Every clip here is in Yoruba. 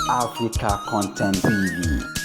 Africa Content TV.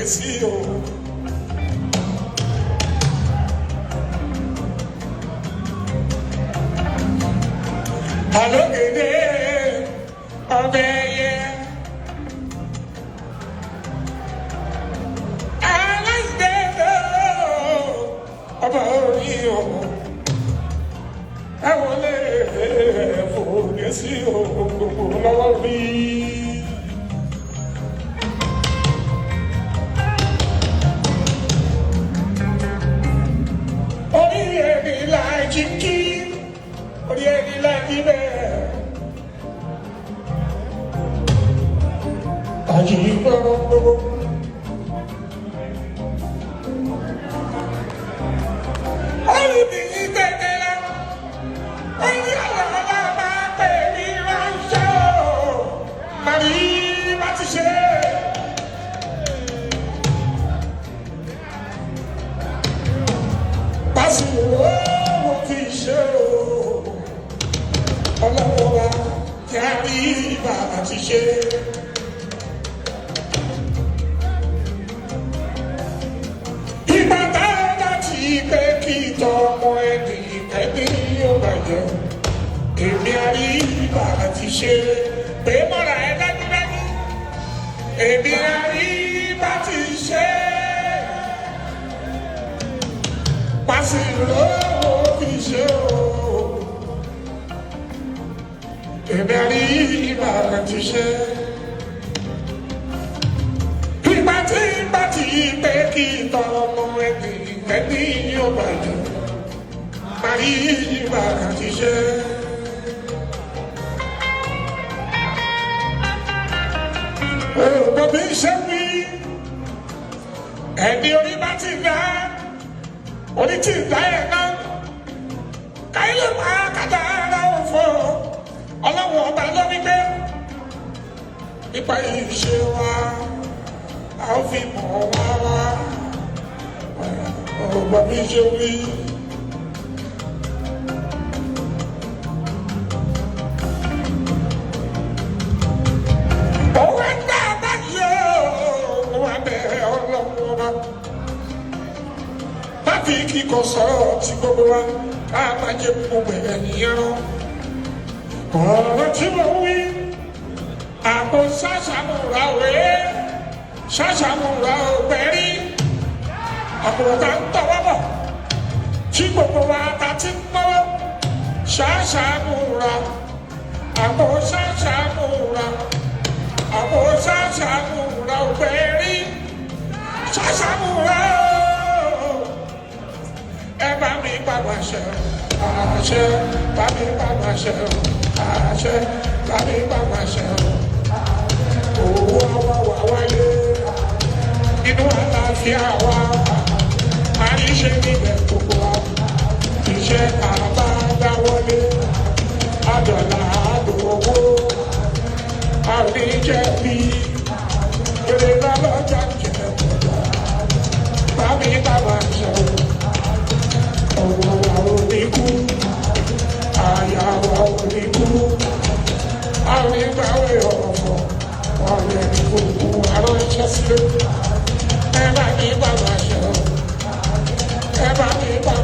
sí o. Alógede ọbẹ̀ yẹ. Aláìdẹ́gbẹ́ ọba orí o. Ẹ wọlé fòye sí o gbogbo lọ́wọ́ rí. Orí ẹni láì jí kí, orí ẹni láì jí bẹ́ẹ̀. Àyè gbọ́dọ̀. Orí mi ní gbẹ̀gẹ̀lẹ̀, orí ọ̀la máa pè mí ránṣẹ́ o, màrí má ti ṣe. Pàṣípò mo ti ṣe o, ọlọ́wọ́ wa kí a rí bàbá ti ṣe. Ìgbà tá a bá ti pé kí tọmọ ẹni ẹni yóò bàjẹ́. Èmi àrí bàbá ti ṣe pé mọ́ra ẹ dájúdájú. Èmi àrí bá ti ṣe. Pàṣípò mo ti ṣe o. Èmi àrí bàbá ti ṣe. Ìgbà tí bá ti pé kí tọmọ ẹni ẹni yóò bàjẹ́. Màrí bàbá ti ṣe. Bọ̀bí ṣe wí, ẹni orí bá ti dá, orí ti dá ẹ̀ náà. Káyọ̀ máa kàdá ara òfò, ọlọ́wọ́ ọba ló wí pé nípa ìṣe wa, a ó fi mọ̀ wá wá. Bọ̀bí ṣe wí. Òwe gbà bá yọ, òun abẹ́ ọlọ́wọ́ ọba. Má fi kíkọ sọ̀rọ̀ tí gbogbo wa ká má jẹ́ gbogbo ẹ̀yìn rán. Ọ̀rọ̀ tí mo wí, àpò ṣàṣàmùrà òwe, ṣàṣàmùrà ògbẹ́rí. Àpòrọ̀tà ń tọwọ́ bọ̀, tí gbogbo wa ta ti ń mọ́wọ́. Ṣàṣàmùrà, àpò ṣàṣàmùrà, àpò ṣàṣàmùrà ògbẹ́rí. Ṣàṣàmùrà ooo. Ẹ bá mi bá wa ṣe o, àṣẹ, bá mi bá wa ṣe o, àṣẹ, bá mi bá wa ṣe o. Owó wa wà wáyé, inú àlàáfíà wa, àríṣe níbẹ̀ gbogbo wa. Iṣẹ́ àbá dáwọ́lé, àdọ̀là àdòwò, àríjẹ̀bi, èrè lọ́lọ́jà jẹ̀ gbọ̀dọ̀. Bá mi bá wa ṣe o. Ọmọ wa ò ní kú, àyà wa ò ní kú, àwọn ìgbàwé ọ̀fọ̀, ọ̀rẹ́ ní gbogbo aránṣẹ́ sílé. Ẹ bá mi bá wa ṣe o, ẹ bá mi bá